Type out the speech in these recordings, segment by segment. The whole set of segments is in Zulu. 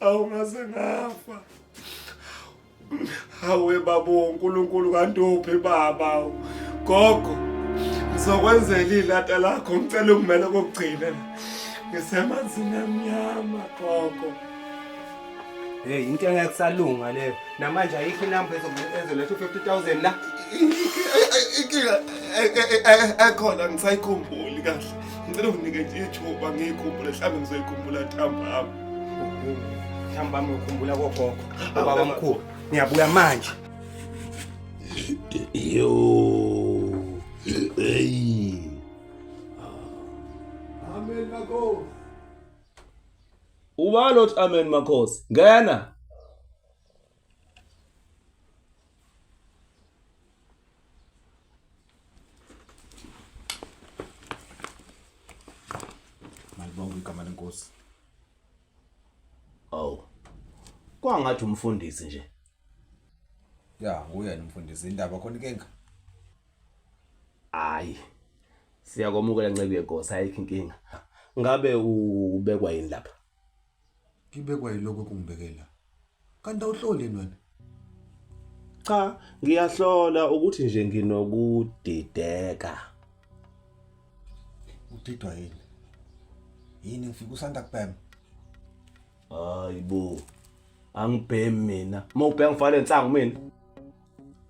Awu ngaze ngafa. Hawe baba uNkulunkulu kanti uphi baba? Gogo, ngizokwenzela ilata lakho ngicela ungimele kokugcina. Ngisemanzini amnyama gogo. Hey, into engeke kusalunga leyo. Namanje ayikho inamba ezoletha u-50,000 la. Inkinga ekhona ngisayikhumbuli kahle. Ngicela unginike nje ithuba ngiyikhumbule mhlawumbe ngizoyikhumbula ntambama. Ntambama ukhumbula kogogo, ubaba omkhulu. Ngiyabuya manje. Yo. Hey. Amen makhosi. Ubani othi amen makhosi? Ngena. Malibonga igama lenkosi. Awu. Kwangathi umfundisi nje. Ya, nguyena umfundisi indaba khona inkinga. Hayi. Siyakwamukela nceku yenkosi ayikho inkinga. Ngabe ubekwa yini lapha? Ngibekwa yilokho kungibekela. Kanti awuhloli yini wena? Cha, ngiyahlola ukuthi nje nginokudideka. Udidwa yini? Yini ngifika usanda kubhema? Hayibo. Angibhemi mina. Uma ubheka ngifale insangu mina.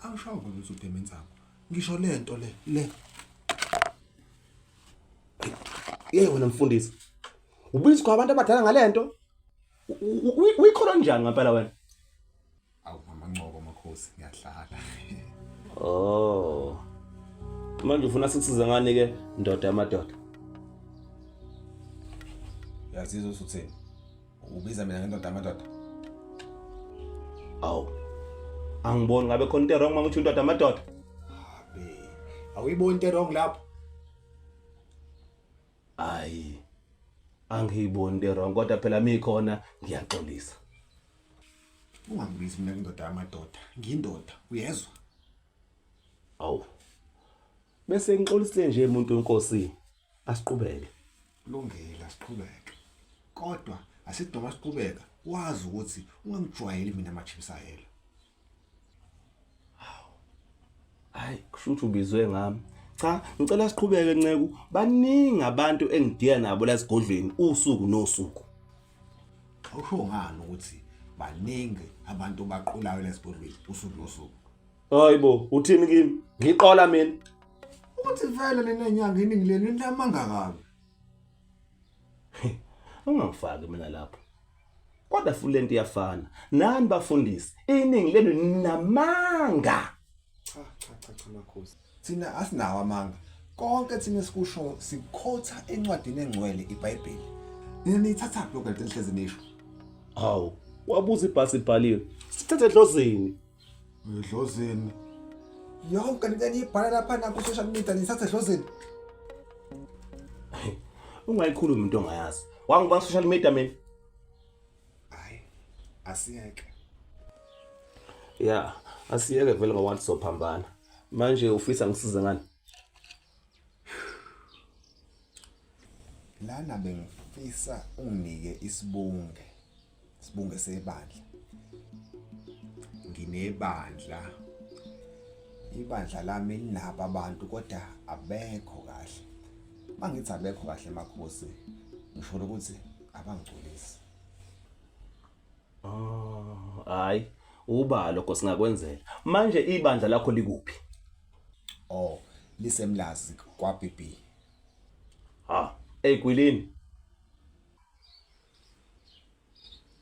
Angisho ukuthi ubhema insangu. Ngisho lento le le. Yey wena mfundisi. Ubizwa abantu abadala ngalento? Uyikholwa njani ngempela wena? Awu mama Ncoko makhosi ngiyadlala. Oh. Manje ufuna sikusize ngani ke ndoda yamadoda? Uyazizwa usuthini? Ubiza mina ngendoda yamadoda? Awu. Angiboni ngabe khona into wrong mangithi indoda yamadoda. Abe. Awuyiboni into wrong lapho? Hayi. Angiyiboni into wrong kodwa phela mikhona ngiyaxolisa. Ungangibizi mina ngendoda yamadoda. Ngiyindoda, uyezwa? Awu. Bese ngixolisile nje umuntu wenkosi. Asiqhubeke. Kulungile asiqhubeke. Kodwa asithi noma siqhubeka wazi ukuthi ungangijwayeli mina amachipsayela. Hayi kusho ukuthi ubizwe ngami. Cha, ngicela siqhubeke Nceku. Baningi abantu engidiya nabo la esigodlweni usuku nosuku. Awusho ngani ukuthi baningi abantu baqulayo lesigodlweni usuku nosuku. Hayibo, uthini kimi? Ngiqola mina. Ukuthi vele nina nyanga iningi lenu linamanga kabi. Ungangifaki mina lapho. Kodwa futhi lento iyafana. Nani bafundisi, iningi lenu ninamanga. Cha cha cha cha makhosi. Thina asinawo amanga. Konke thina esikusho sikukhotha encwadini engcwele iBhayibheli. Nina niyithathaphi lokho lento enihlezi nisho? Hawu, wabuza ibhasi ibhaliwe. Sithathe edlozini. Edlozini. Yonke lento eniyibhala lapha na ku social media niyithatha edlozini. Ungayikhulumi into ongayazi. Wangiba social media mina. Hayi. Asiyeke. Ya, asiyeke vele ngoba sizophambana. Manje ufisa ngisize ngani? Lana bengifisa unginike isibunge. Sibunge sebandla. Nginebandla. Ibandla lami linabo abantu kodwa abekho kahle. Mangithi abekho kahle makhosi ngisho ukuthi abangigculisi. Oh, hayi uba lokho singakwenzela. Manje ibandla lakho likuphi? Oh, lisemlazi kwa BB. Ha, egwilini.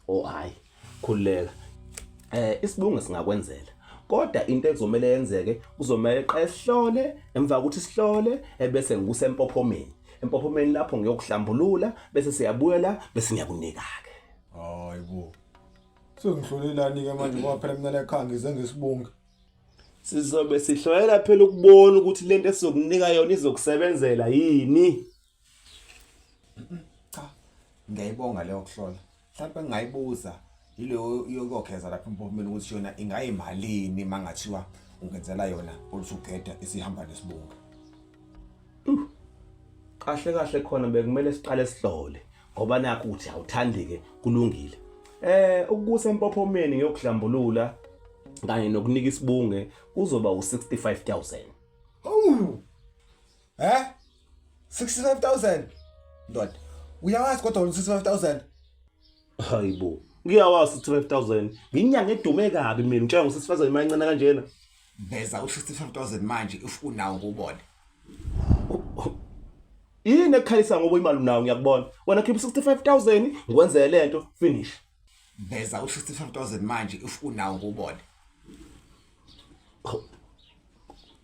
Oh hayi, khululeka. Isibungu singakwenzela. Kodwa into ekuzomele yenzeke kuzomele qale sihlole emva kokuthi sihlole ebese ngikuse empophomeni. Empophomeni lapho ngiyokuhlambulula bese siyabuya la bese ngiyakunika ke. Hayibo. Sengihlolelani ke manje ngoba phela mina la ekhaya ngize ngesibunge. Sizobe sihlolela phela ukubona ukuthi lento esizokunika yona izokusebenzela yini. Cha, ngiyayibonga leyo kuhlola. Mhlawumbe ngingayibuza yileyo iyokogeza lapha empophomeni ukuthi yona ingayimalini mangathiwa ungenzela yona olutugeda isihamba nesibunga. Kahle kahle khona bekumele siqale sihlole ngoba nakho ukuthi awuthandi ke kulungile. Ukusa empophomeni ngiyokuhlambulula kanye nokunika isibunge kuzoba u65000. Hawu. Eh? 65000. Ndoda. Uyawazi kodwa u65000. Hayibo. Ngiyawazi 65000. Nginyanga edume kabi mina ngitshela ngo65000 imali encane kanjena. Veza u65000 manje if unawo kubone. Yini ekukhalisa ngoba imali unawo ngiyakubona. Wena khipha 65000 ngikwenzele lento finish. Veza u65000 manje if unawo kubone.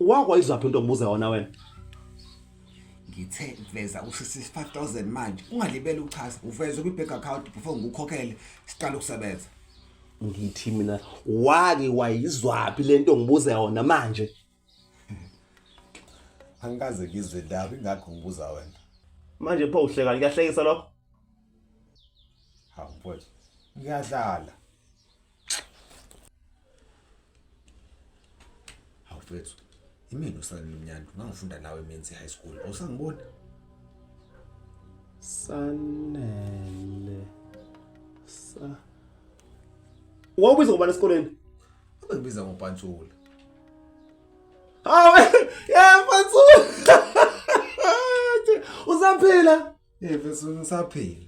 Wakwayizwaphi into ongibuza yona wena? Ngithe veza u65000 manje ungalibeli uchaza uveze kwi bank account before ngikukhokhele siqale ukusebenza. Ngithi mina wake wayizwaphi lento ongibuza yona manje? Angikaze ngizwe ndaba ingakho ngibuza wena. Manje pho uhleka kuyahlekisa lokho? Hawu mfowethu. Ngiyadlala. Hawu mfowethu. Imina usanele umnyandu ngangifunda nawe eMenzi High School. Awusangiboni? Sanele. Sa Wawubiza ngobani esikoleni? Abengibiza ngoPantshula. Hawu, yeah Pantsula. Usaphila? Eh mfethu ngisaphila.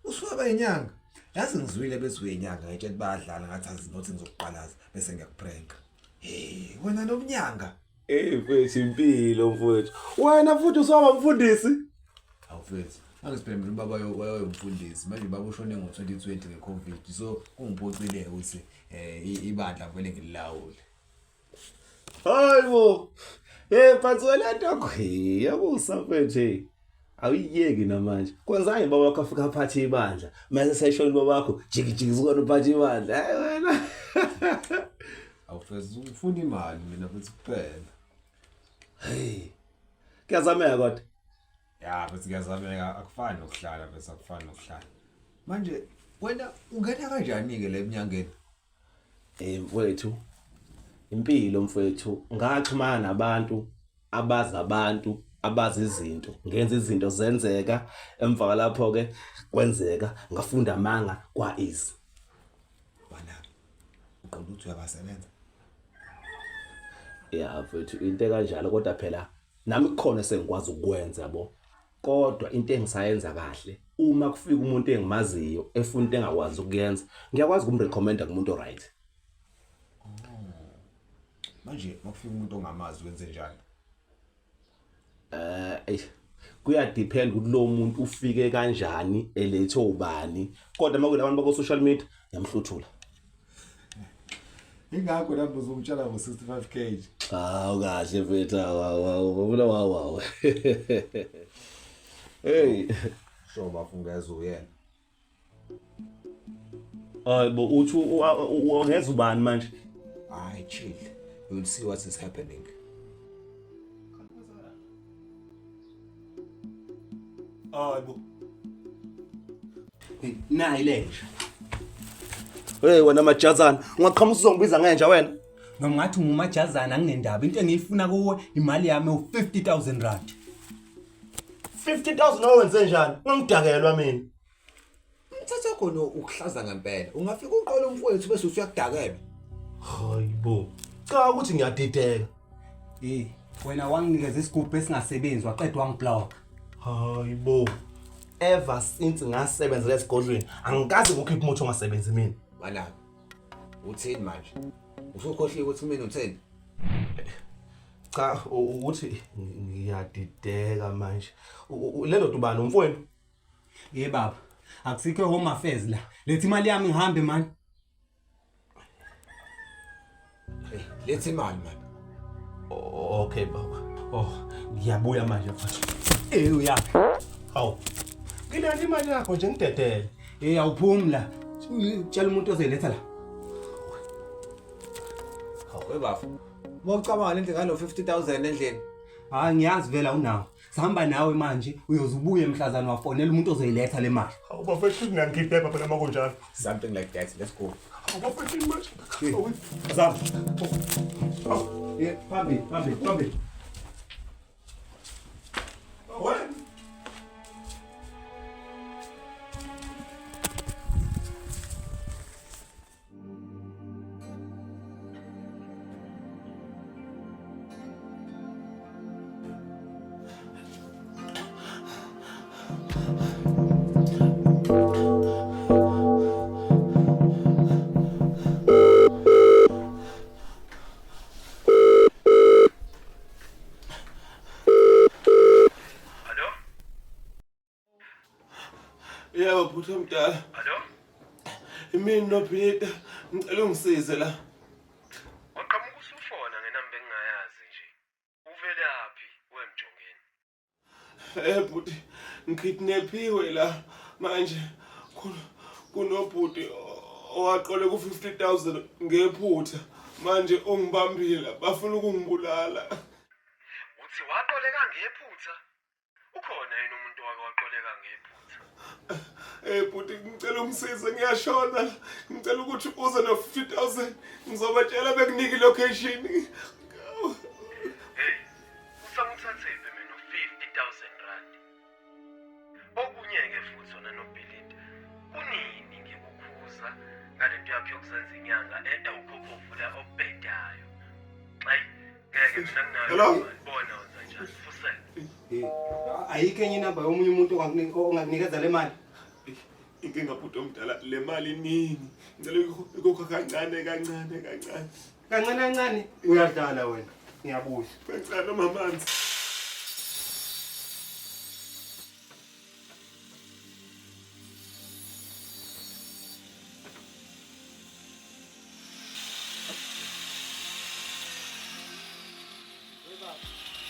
Usuwaba inyanga. Yazi ngizwile bethi uyinyanga ngitshela bayadlala ngathi azinothi ngizokuqalaza bese ngiyakuprank. Hey wena nomnyanga. Eh mfethu impilo mfethu. Wena futhi uswaba mfundisi. Awu mfethu. Angiziphele mina ubaba wayewumfundisi manje ubaba ushone ngo-2020 nge-COVID so kungiphoqile ukuthi eh ibandla vele ngililawule. Hayibo. Hey phansi lento khe yakusa mfethu. Awuyiyeki namanje. Kwenzani baba wakho afika aphathe ibandla. Mase seshona baba wakho jiki jiki sukona uphathe ibandla. Hayi wena. Awufezi ufuna imali mina futhi kuphela. Hey. Kuyazameka kodwa. Ya futhi kuyazameka akufani nokuhlala bese akufani nokuhlala. Manje wena ungena kanjani ke le eminyangeni? Eh mfowethu impilo mfowethu ngaxhumana nabantu abazi abantu abazi izinto ngenza izinto zenzeka emva kwalapho ke kwenzeka ngafunda amanga kwa easy. Wena uqonda ukuthi uyabasebenza? Ya mfowethu into kanjalo kodwa phela nami kukhona sengikwazi ukwenza yabo. Kodwa into engisayenza kahle uma kufika umuntu engimaziyo efuna into engakwazi ukuyenza ngiyakwazi ukumrecommenda kumuntu oright. Manje makufika umuntu ongamazi wenze njani? Eh kuya depend ukuthi lo muntu ufike kanjani elethe ubani kodwa makulabantu bako social media ngiyamhluthula. Ingakho lapho uzongitshela ngo-65 kg. Hawu kahle mfethu hawu hawu hawu. Hey, Sho bafu ngezwe uyena. Hayibo uthi ungeza ubani manje? Hayi chill. You will see what is happening. Hayibo. Nayi lenja. Hey wena majazana, ungaqhamuka uzongibiza ngenja wena. Noma ngathi ungumajazana anginendaba into engiyifuna kuwe imali yami u50000 rand. 50000 owenze njani? Ungidakelwa mina. Umthetho khona ukuhlaza ngempela. Ungafika uqole umfowethu bese usuyakudakela. Hayibo. Cha ukuthi ngiyadideka. Eh wena wanginikeza isigubhu esingasebenzi waqeda wangiblock. Hayibo. Ever since ngasebenza lesigodlweni angikaze ngokhipha umuthi ongasebenzi mina. Wala. Uthini manje? Usukhohliwe ukuthi mina utheni? Cha ukuthi ngiyadideka manje. Le ndoda ubani umfowenu? Ye baba, akusikho home affairs la. Lethi imali yami ngihambe man. Hey, lethi imali man. Okay baba. Oh, ngiyabuya manje mfowethu. Eh uyaphi? Hawu. Ngilanda imali yakho nje ngidedele. Eh awuphumi la. Tshela umuntu ozoyiletha la. Hawu bafo. Mawucabanga lendle ngalo 50000 endlini. Hayi ngiyazi vela unawo. Sihamba nawe manje uyoze ubuye mhlazana wafonela umuntu ozoyiletha le mali. Hawu bafethu ngiyangikhipha phela makunjalo. Something like that. Let's go. Hawu bafethu manje. Zama. Eh phambili phambili phambili. Wena Yebo bhuti omdala. Hallo? Imini noPhilita, ngicela ungisize la. Waqhamuka usufona ngenamba engingayazi nje. Uvelaphi wemjongeni? Eh bhuti, ngikidnaphiwe la manje kunobhuti owaqole ku-50,000 ngephutha. Manje ungibambile, bafuna ukungibulala. Uthi waqoleka ngephutha? Ukhona yini umuntu owake waqoleka ngephutha? Eh bhuti, ngicela ungisize ngiyashona. Ngicela ukuthi uze no-50,000 ngizobatshela bekunike i-location. Hey, usamuthathephi mina u-50,000 rand? Okunye-ke futhi wena noBhilita, kunini ngikukhuza ngalento yakho yokuzenza inyanga ewukhokhovula obhedayo. Hayi, ngeke mina nginayo Hello? imali. Bona wenza njani? Fusela. Eh, ayikho enye inamba yomunye umuntu ongakunikeza le mali. Inkinga bhuti omdala, le mali iningi. Ngicela ikhokha kancane kancane kancane. Kancane kancane uyadlala wena. Ngiyabuza. Kancane mamanzi.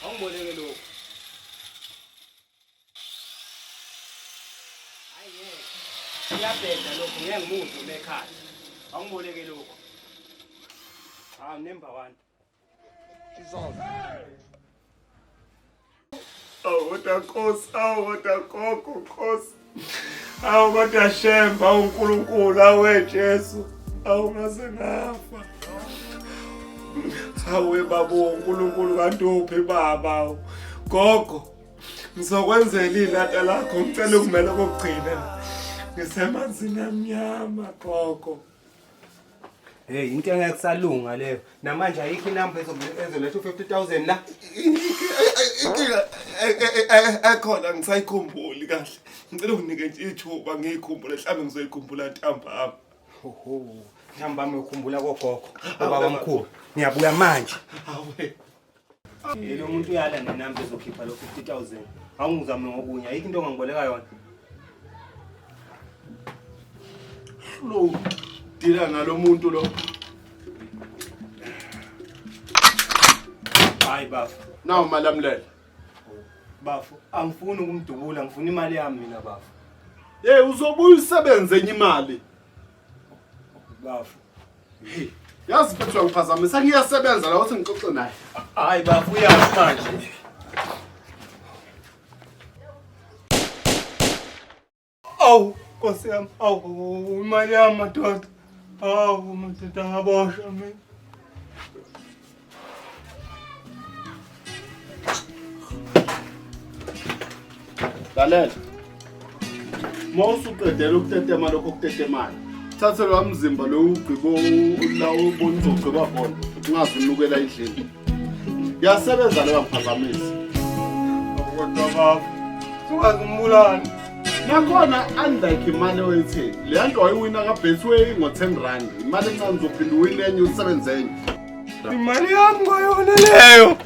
Awungiboleke lokhu. Hayi ngeke. Kuyabheda lokhu ngeke ngimuzwe uma ekhala. Awungiboleke lokhu. Hawu number 1. Awu kodwa Nkosi, awu kodwa gogo Nkosi. Awu kodwa Shembe, awu uNkulunkulu, awu Jesu. Awu ngaze ngafa. Awu baba uNkulunkulu kanti uphi baba? Gogo, ngizokwenzela ilata lakho, ngicela ukumela kokugcina. Ngisemanzini amnyama gogo. Hey, into engeke kusalunga leyo. Namanje ayikho inamba ezoletha u-50,000 la. Inkinga ekhona ngisayikhumbuli kahle. Ngicela unginike nje ithuba ngiyikhumbule, mhlawumbe ngizoyikhumbula ntambama. Oho, ntambama uyokhumbula kogogo, obaba omkhulu. Ngiyabuya manje. Awe. Lo muntu uyala nenamba ezokhipha lo 50,000. Awungizame ngokunye, ayikho into ongangiboleka yona. Lo dila nalomuntu lo. Hayi bafo. Nawu malamlela. Bafo, angifuni ukumdubula, ngifuna imali yami mina bafo. Hey, uzobuya usebenze enye imali. Bafo. Hey, yazi mfethu uyangiphazamisa, ngiyasebenza la uthi ngixoxe naye. Hayi bafo, uyazi manje. Awu, Nkosi yami, awu imali yami madoda. Awu madoda ngaboshwa mina. Lalela. Uma usuqedela ukutetema lokho okutetemayo, thathe lowa mzimba lo ugqibo la ubona uzogqiba khona, ungaze unukela endlini. Yasebenza leyo ngiphazamisa. Kodwa baba, sungaze umbulale. Nakhona unlike imali oyitheni, leya nto wayiwina ka-Betway ngo-10 rand. Imali encane uzophinda uwine enye usebenze enye. Imali yami kwayona leyo.